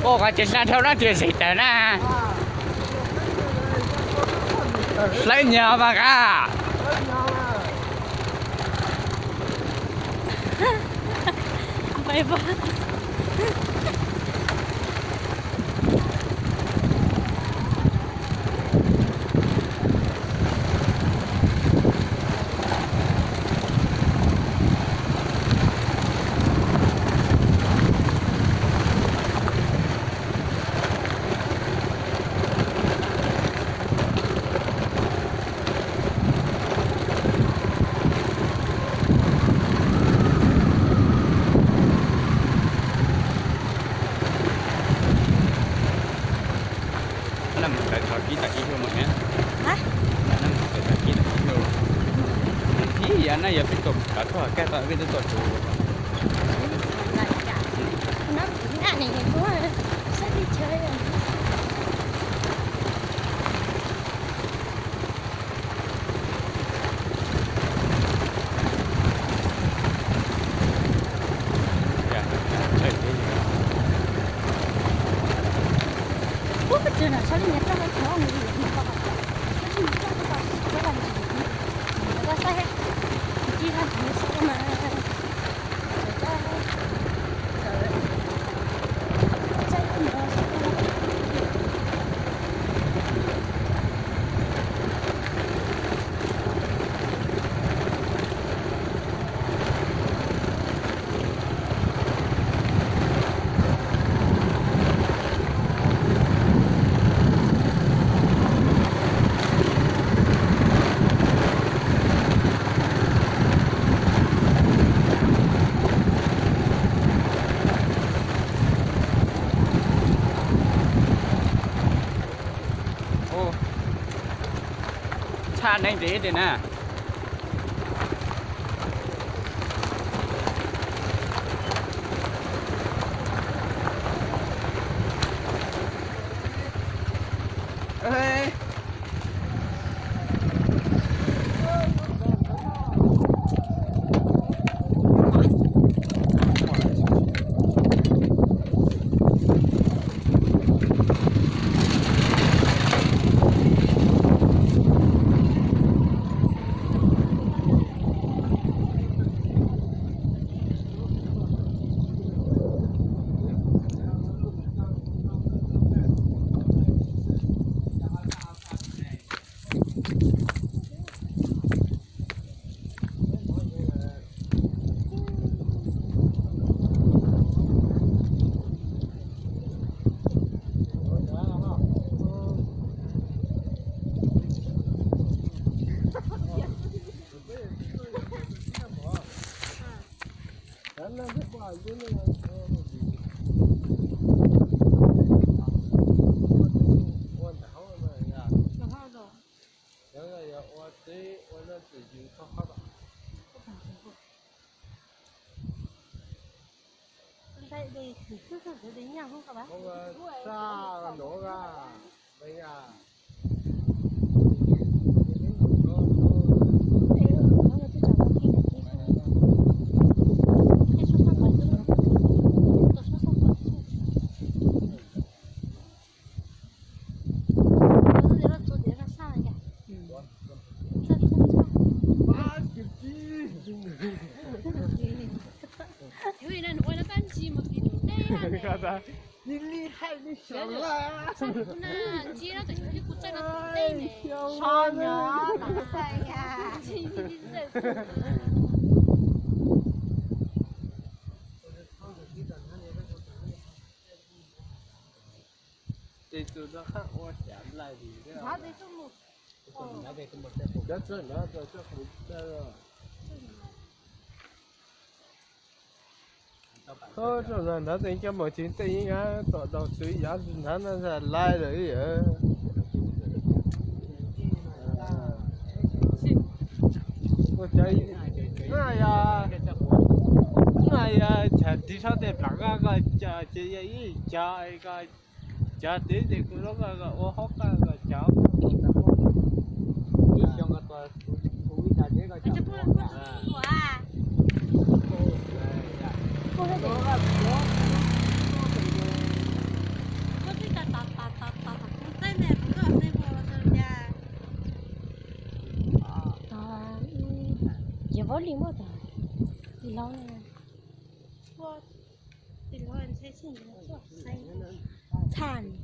Ua qhov tseem hla dhau no ces zem tawm na. Hlawv nyog mas nqa. Mus kawm txog kib tag ib xyoos mas thiab. Mus kawm txog kib tag ib xyoos. Ib yam no yog peb tuaj kawm txog kab tau peb twb tuaj tsuv. Tshaj neeg ntev tiag na. Ces tus no haj ua xyav nplaig li. Cov txog nrad, cov txog kuv txawj. Txog nrad tes coj mus tsis tej yeej tom daus xwb, yav nrad no lais lawm. Ua cas, no yog chav tig sab tej plam nqa koj ces yog ib chav ko. Cov twb ces kuv lub ko ua hauv ko, cov ib xyoo ko tua kuv ib tag deb ko cov. Li muaj tag, tis laub no, tis laub ntshai tsis txhaj ni.